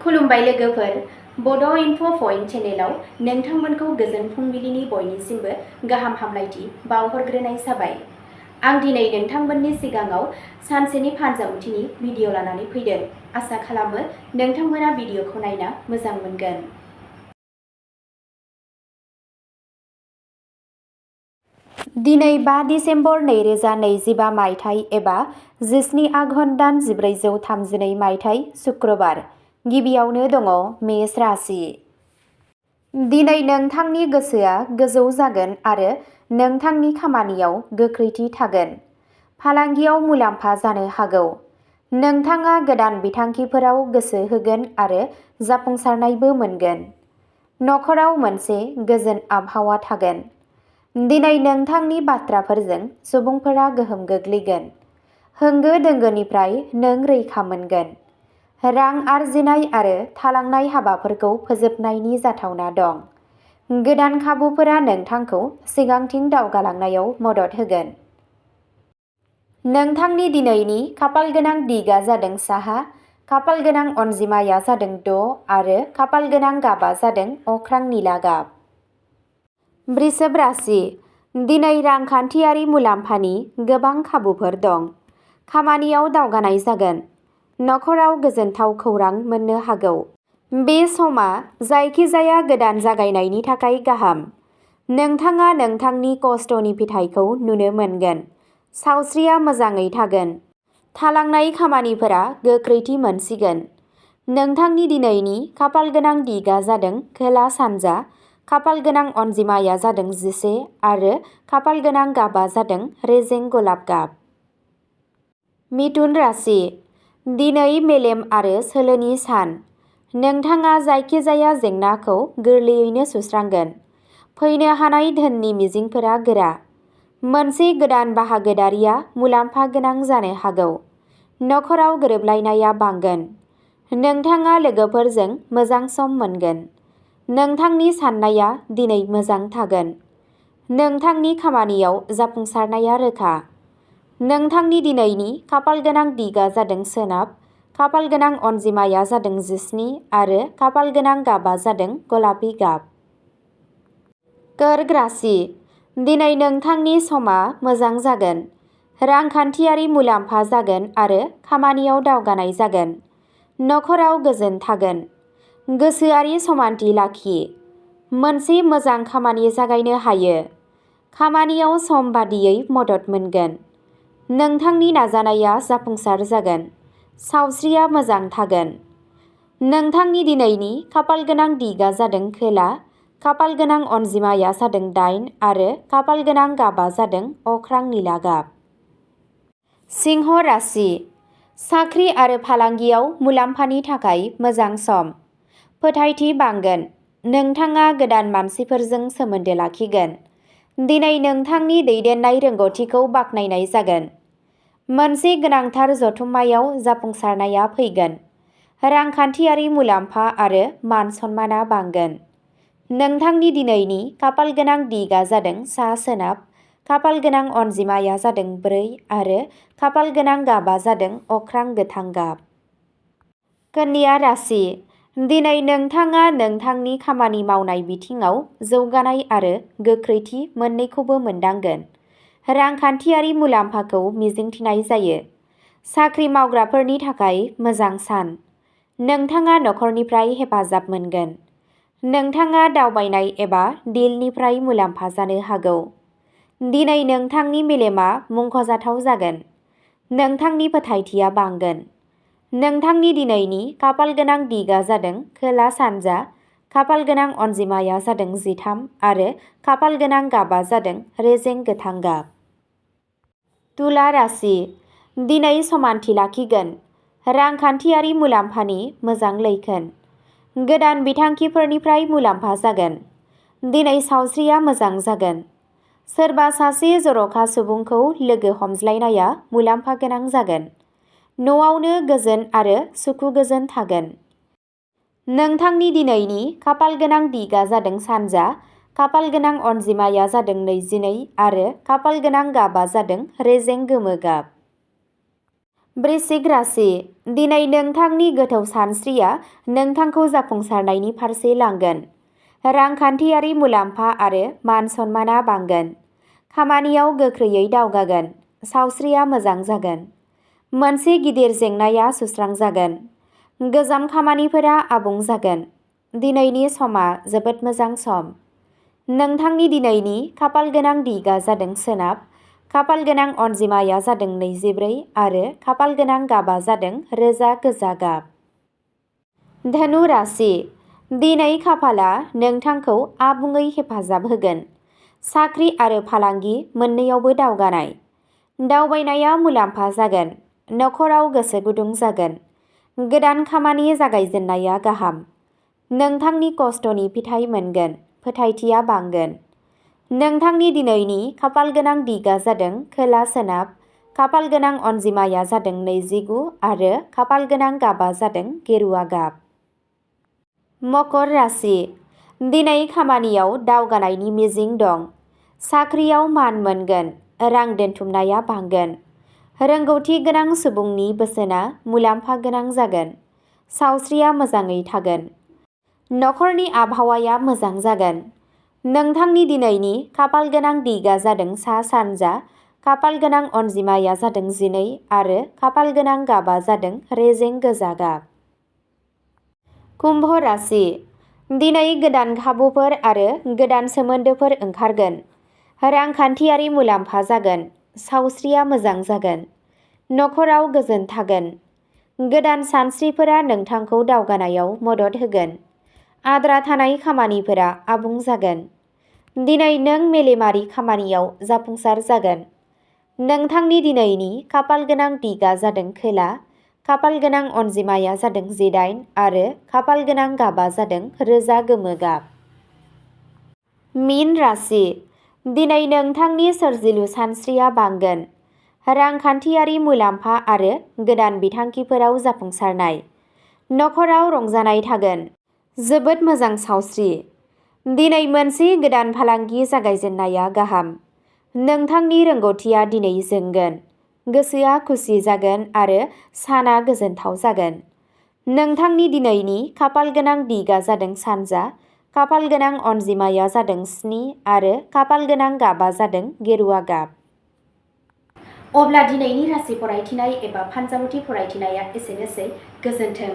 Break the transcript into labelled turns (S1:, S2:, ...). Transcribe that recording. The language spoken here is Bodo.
S1: खुलुमबाय लोगोफोर, बड' इनफ' पइन्ट चेनेलाव नोंथांमोनखौ गोजोन फुंबिलिनि बयनिसिमबो गाहाम हामलायथि बावहरग्रोनाय जाबाय। आं दिनै नोंथांमोननि सिगाङाव सानसेनि फानजामुथिनि भिडिअ लानानै फैदों। आसा खालामो नोंथांमोना भिडिअखौ नायना मोजां मोनगोन। दिनै 5 डिसेम्बर 2025 मायथाइ एबा 17 आघन दान 1432 मायथाइ शुक्रबार। गिबियावनो दङ मेष राशि। दिनै नोंथांनि गोसोआ गोजौ जागोन आरो नोंथांनि खामानियाव गोख्रैथि थागोन। फालांगियाव मुलाम्फा जानो हागौ। नोंथाङा गोदान बिथांखिफोराव गोसो होगोन आरो जाफुंसारनायबो मोनगोन। नखराव मोनसे गोजोन आबहावा थागोन। दिनै नोंथांनि बाथ्राफोरजों सुबुंफोरा गोहोम गोग्लैगोन। होंगो दोंगोनिफ्राय नों रैखा मोनगोन। रां आरजिनाय आरो थालांनाय हाबाफोरखौ फोजोबनायनि जाथावना दं। गोदान खाबुफोरा नोंथांखौ सिगांथिं दावगालांनायाव मदद होगोन। नोंथांनि दिनैनि खाफालगोनां दिगआ जादों साहा, खाफालगोनां अनजिमाया जादों 6 आरो खाफालगोनां गाबआ जादों अख्रां निला गाब। वृषभ राशि। दिनै रांखान्थियारि मुलाम्फानि गोबां खाबुफोर दं। खामानियाव दावगानाय जागोन। नखराव गोजोनथाव खौरां मोननो हागौ। बे समा जायखिजाया गोदान जागायनायनि थाखाय गाहाम। नोंथाङा नोंथांनि खस्थ'नि फिथाइखौ नुनो मोनगोन। सावस्रिया मोजाङै थागोन। थालांनाय खामानिफोरा गोख्रैथि मोनसिगोन। नोंथांनि दिनैनि खाफालगोनां दिगआ जादों खोला सानजा, खाफालगोनां अनजिमाया जादों 11 आरो खाफालगोनां गाबआ जादों रेजें गलाब गाब। मिथुन राशि। दिनै मेलेम आरो सोलोनि सान। नोंथाङा जायखिजाया जेंनाखौ गोरलैयैनो सुस्रांगोन। फैनो हानाय धोननि मिजिंफोरा गोरा। मोनसे गोदान बाहागोदारिया मुलाम्फा गोनां जानो हागौ। नखराव गोरोबलायनाया बांगोन। नोंथाङा लोगोफोरजों मोजां सम मोनगोन। नोंथांनि साननाया दिनै मोजां थागोन। नोंथांनि खामानियाव जाफुंसारनाया रोखा। नोंथांनि दिनैनि खाफालगोनां दिगआ जादों सोनाब, खाफालगोनां अनजिमाया जादों 17 आरो खाफालगोनां गाबआ जादों गलापि गाब। कर्क राशि। दिनै नोंथांनि समा मोजां जागोन। रांखान्थियारि मुलाम्फा जागोन आरो खामानियाव दावगानाय जागोन। नखराव गोजोन थागोन। गोसोआरि समानथि लाखि। मोनसे मोजां खामानि जागायनो हायो। खामानियाव सम बादियै मदद मोनगोन। नोंथांनि नाजानाया जाफुंसार जागोन। सावस्रिया मोजां थागोन। नोंथांनि दिनैनि खाफालगोनां दिगआ जादों खोला, खाफालगोनां अनजिमाया जादों 8 आरो खाफालगोनां गाबआ जादों अख्रां निला गाब। सिंह राशि। साख्रि आरो फालांगियाव मुलाम्फानि थाखाय मोजां सम। फोथायथि बांगोन। नोंथाङा गोदान मानसिफोरजों सोमोन्दो लाखिगोन। दिनै नोंथांनि दैदेननाय रोंग'थिखौ बाख्नायनाय जागोन। मोनसे गोनांथार जथुम्मायाव जाफुंसारनाया फैगोन। रांखान्थियारि मुलाम्फा आरो मान सन्माना बांगोन। नोंथांनि दिनैनि खाफालगोनां दिगआ जादों सा-सोनाब, खाफालगोनां अनजिमाया जादों 4 आरो खाफालगोनां गाबआ जादों अख्रां गोथां गाब। कन्या राशि। दिनै नोंथाङा नोंथांनि खामानि मावनाय बिथिङाव जौगानाय आरो गोख्रैथि मोन्नैखौबो मोनदांगोन। रांखान्थियारि मुलाम्फाखौ मिजिंथिनाय जायो। साख्रि मावग्राफोरनि थाखाय मोजां सान। नोंथाङा नखरनिफ्राय हेफाजाब मोनगोन। नोंथाङा दावबायनाय एबा डिलनिफ्राय मुलाम्फा जानो हागौ। दिनै नोंथांनि मेलेमआ मुंख'जाथाव जागोन। नोंथांनि फोथायथिया बांगोन। नोंथांनि दिनैनि खाफालगोनां दिगआ जादों खोला सानजा, खाफालगोनां अनजिमाया जादों 13 आरो खाफालगोनां गाबआ जादों रेजें गोथां गाब। तुला राशि। दिनै समानथि लाखिगोन। रांखान्थियारि मुलाम्फानि मोजां लैखोन। गोदान बिथांखिफोरनिफ्राय मुलाम्फा जागोन। दिनै सावस्रिया मोजां जागोन। सोरबा सासे जर'खा सुबुंखौ लोगो हमज्लायनाया मुलाम्फा गोनां जागोन। न'आवनो गोजोन आरो सुखु गोजोन थागोन। नोंथांनि दिनैनि खाफालगोनां दिगआ जादों सानजा, खाफालगोनां अनजिमाया जादों 22 आरो खाफालगोनां गाबआ जादों रेजें गोमो गाब। वृश्चिक राशि, दिनै नोंथांनि गोथौ सानस्रिया नोंथांखौ जाफुंसारनायनि फारसे लांगोन। रांखान्थियारि मुलाम्फा आरो मान सन्माना बांगोन। खामानियाव गोख्रैयै दावगागोन। सावस्रिया मोजां जागोन। मोनसे गिदिर जेंनाया सुस्रांजागोन। गोजाम खामानिफोरा आबुं जागोन। दिनैनि समा जोबोद मोजां सम। नोंथांनि दिनैनि खाफालगोनां दिगा जादों सोनाब, खाफालगोनां अनजिमाया जादों 24 आरो खाफालगोनां गाबा जादों रोजा गोजा गाब। धनु राशि, दिनै खाफाला नोंथांखौ आबुङै हेफाजाब होगोन। साख्रि आरो फालांगि मोन्नैयावबो दावगानाय। दावबायनाया मुलाम्फा जागोन। नखराव गोसो गुदुं जागोन। गोदान खामानि जागायजेननाया गाहाम। नोंथांनि खस्थ'नि फिथाइ मोनगोन। फोथायथिया बांगोन। नोंथांनि दिनैनि खाफालगोनां दिगा जादों खोला सोनाब, खाफालगोनां अनजिमाया जादों 29 आरो खाफालगोनां गाबा जादों गेरुवा गाब। मकर राशि, दिनै खामानियाव दावगानायनि मिजिं दं। साख्रियाव मान मोनगोन। रां दोनथुमनाया बांगोन। रोंगौथि गोनां सुबुंनि बोसोना मुलाम्फा गोनां जागोन। सावस्रिया मोजाङै थागोन। नखरनि आबहावाया मोजां जागोन। नोंथांनि दिनैनि खाफालगोनां दिगा जादों सा सानजा, खाफालगोनां अनजिमाया जादों 12 आरो खाफालगोनां गाबा जादों रेजें गोजा गाब। कुम्भ राशि, दिनै गोदान खाबुफोर आरो गोदान सोमोन्दोफोर ओंखारगोन। रांखान्थियारि मुलाम्फा जागोन। सावस्रिया मोजां जागोन। नखराव गोजोन थागोन। गोदान सानस्रिफोरा नोंथांखौ दावगानायाव मदद होगोन। आद्रा थानाय खामानिफोरा आबुं जागोन। दिनै नों मेलेमारि खामानियाव जाफुंसार जागोन। नोंथांनि दिनैनि खाफालगोनां दिगा जादों खोला, खाफालगोनां अनजिमाया जादों 18 आरो खाफालगोनां गाबा जादों रोजा गोमो गाब। मीन राशि, दिनै नोंथांनि सोरजिलु सानस्रिया बांगोन। रांखान्थियारि मुलाम्फा आरो गोदान बिथांखिफोराव जाफुंसारनाय। नखराव रंजानाय थागोन। जोबोद मोजां सावस्रि। दिनै मोनसे गोदान फालांगि जागायजेननाया गाहाम। नोंथांनि रोंग'थिया दिनै जोंगोन। गोसोआ खुसि जागोन आरो साना गोजोनथाव जागोन। नोंथांनि दिनैनि खाफालगोनां दिगा जादों सानजा, खाफालगोनां अनजिमाया जादों 7 आरो खाफालगोनां गाबा जादों गेरुवा गाब। अब्ला दिनैनि राशि फरायथिनाय एबा फानजामुथि फरायथिनाया एसेनोसै। गोजोन्थों।